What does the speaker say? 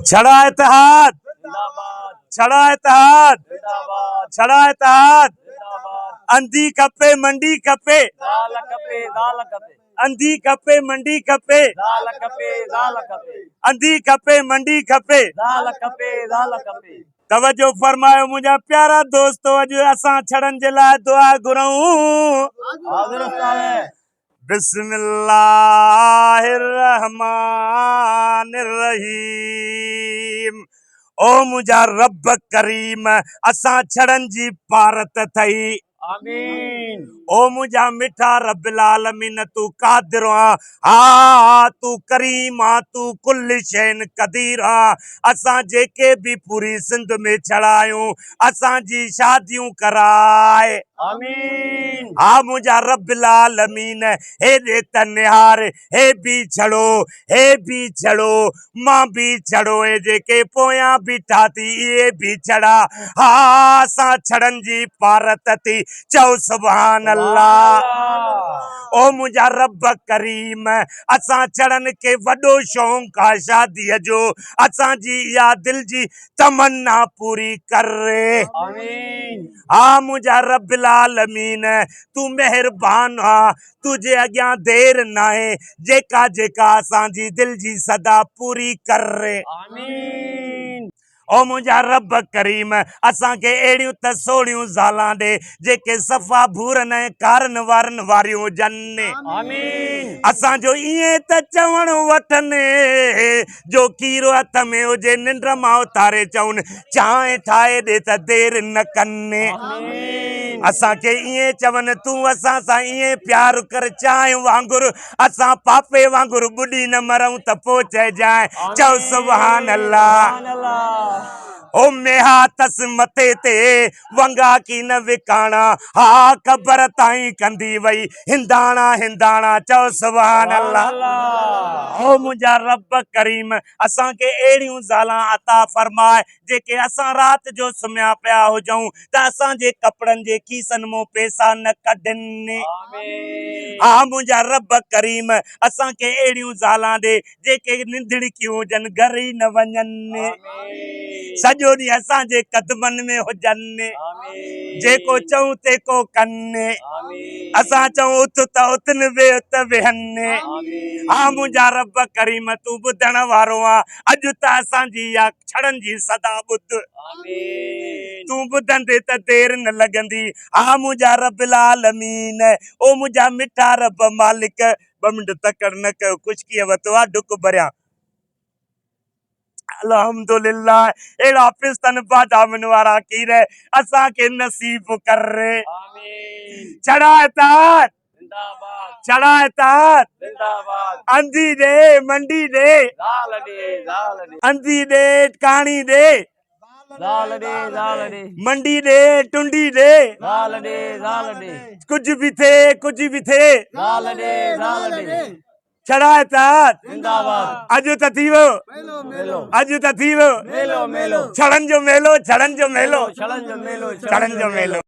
ڇڙا اتحاد، ڇڙا اتحاد، ڇڙا اتحاد. انڌي کپي منڊي کپي، انڌي کپي منڊي کپي، انڌي کپي منڊي کپي. توجه فرمايو منهنجا پيارا دوستو، اڄ اسان ڇڙن جي لاء دعا گهرون. بسم الله الرحمٰن الرحيم او منهنجا رب ڪريم اسان ڇڙن جي پارت ٿئي. آمين. او منهنجا مٺا رب العالمين تون قادر آن ها تون ڪريم آن تون ڪل شيء قدير آن اسان جيڪي به پوري سنڌ ۾ ڇڙا آهيون اسان جي شاديون ڪراء. آمين. ها منهنجا رب العالمين هيڏي ته نهار هي به ڇڙو هي به ڇڙو مان به ڇڙو اهي جيڪي پويان بيٺا ٿي اهي به ڇڙا ها اسان ڇڙن جي پارت ٿي چئو سبحان الله او منهنجا رب ڪريم اسان ڇڙن کي وڏو شونق آ شاديء جو اسان جي اها دل جي تمنا پوري ڪر. آمين. ها منهنجا رب العالمين تون مهربان آن تنهنجي اڳيان دير ناهي جيڪا جيڪا اسان جي دل جي صدا پوري ڪر. آمين. او منهنجا رب ڪريم اسان کي اهڙيون ته سهڻيون زالان ڏي جيڪي صفا ڀورن ۽ ڪارن وارن واريون هجن. آمين. اسان جو ائين ته چوڻ وٺن جو کير هٿ ۾ هجي ننڊ مان اٿاري چون چانهه ٺاهي ڏي ته دير نه ڪن. اسان کي ائين چون تون اسان سان ائين پيار ڪر چانهه وانگر اسان پاپي وانگر ٻڏي نه مرون ته پوء چئجانء. چئو سبحان الله. او ميها تس مٿي تي ونگا ڪي نه وڪاڻا ها قبر تائين ڪندي وئي هنداڻا هنداڻا چئو سبحان الله او منهنجا رب ڪريم اسان کي اهڙيون زالان عطا فرماء جيڪي اسان رات جو سمهيا پيا هجون ته اسان جي ڪپڙن جي کيسن مون پيسا نه ڪڍن ها منهنجا رب ڪريم اسان کي اهڙيون زالان ڏي جيڪي ننڌڻڪيون هجن گهر ئي نه وڃن، سڄو ڏينهن اسان جي قدمن ۾ هجن، جيڪو چئون تيڪو ڪن، اسان چئون اٿ ته اٿن ويهه ته ويهن. ها منهنجا رب ڪريم تون ٻڌڻ وارو آن، اڄ ته اسان جي اها ڇڙن جي صدا ٻڌ. تون ٻڌندي ته دير نه لڳندي. ها منهنجا رب العالمين، او منهنجا مٺا رب مالڪ، ٻه منٽ تڪڙ نه ڪيو خشڪيء وتو آ ڍڪ ڀريان. الحمدلله اهڙا پستن بادامن وارا کير اسان کي نصيب ڪر. چڙا اطاعت چڙا اطاعت انڌي ڏي منڊي ڏي انڌي ڏي ڪاڻي ڏي زال ڏي زال ڏي. منڊي ڏي ٽنڊي ڏي. زال ڏي زال ڏي. ڪجهه به ٿئي ڪجهه به ٿئي. زال ڏي زال ڏي. ڇڙا اتحاد. زنده باد. اڄ ته ٿي ويو. ميلو ميلو. اڄ ته ٿي ويو. ميلو ميلو. ڇڙن جو ميلو ڇڙن جو ميلو. ڇڙن جو ميلو ڇڙن جو ميلو.